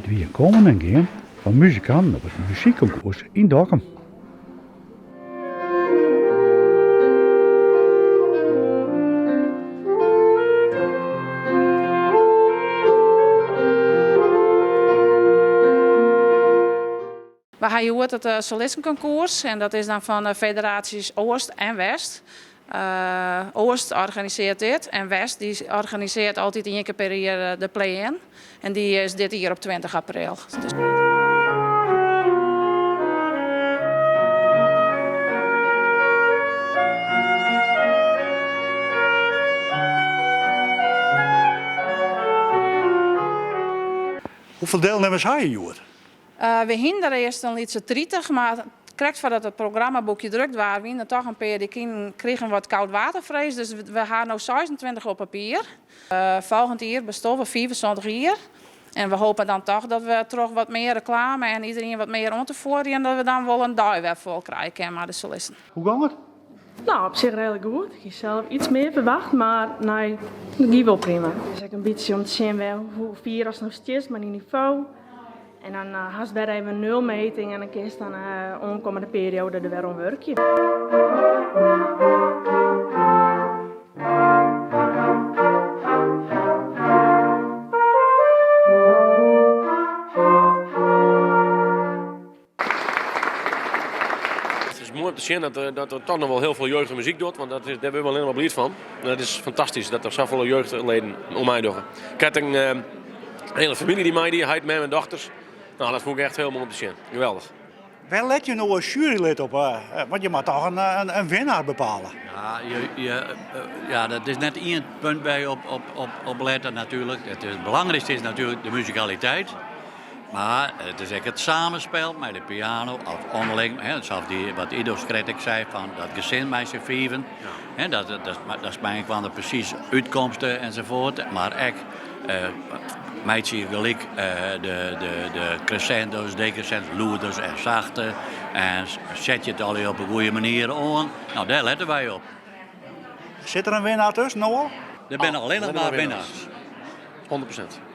wie in kommen en gean fan muzikanten op it muzykkonkoers yn Dokkum. We ha hjoed it solistenkonkoers en dat is dan fan de federaties Oost en West. Oost organisearret dit en West dy organisearret altyd ien kear per jier de play-in en dy is dit jier op 20 april. Hoefolle dielnimmers ha je hjoed? We hienen der earst in lytse 30, mar krekt foardat it programmaboekje drukt waard, wienen der toch in pear dy krigen wat koudwatervrees, dus we ha no 26 op papier. Folgjend jier bestean we 75 jier en we hopen dan toch dat we troch wat mear reklame en iderien wat mear oan te fuorjen, dat we dan wol in dei wer fol krije kinne mei de solisten. Hoe gong it? No, op sich reedlik goed. Ik hie sels iets mear ferwacht, mar nee, it gie wol prima. It is ek in bytsje om te sjen wer hoe fier ast no stiest mei dyn nivo. En dan hast wer even in nulmeting en dan kinst dan oankommende perioade der wer oan wurkje. It is moai om te sjen dat der, dat der toch noch wol hiel folle jeugd oan muzyk docht, want dat is, dêr wurde we allinne mar bliid fan. Dat is fantastysk dat der safolle jeugdleden oan meidogge. Ik ha in eh, hiele famylje dy't meidie, heit, mem en dochters. No, dat fûn ik echt hiel moai om te sjen. Geweldich. Wêr let je no as jurylid op? Eh, want je moatte toch in, in, in winnaar bepale. Ja, je, je, eh, ja, dat is net ien punt by op, op, op, op lette natuerlik. It, is, it belangrykste is natuerlik de muzikaliteit. Mar it is ek it samenspel mei de piano of ûnderling, hè, sa's dy, wat Ido krekt ek sei, fan dat gesin mei syn fiven. Hè, dat, dat, dat is mei de presise útkomsten ensafuort. Mar ek eh, meitsje je gelyk eh, de, de, de crescendo's, decrescendo's, lûders en sachte. En set je it allegear op in goede manier oan. No, dêr lette wy op. Sit der in winnaar tusken no al? Der binne allinnich mar winnaars. 100%.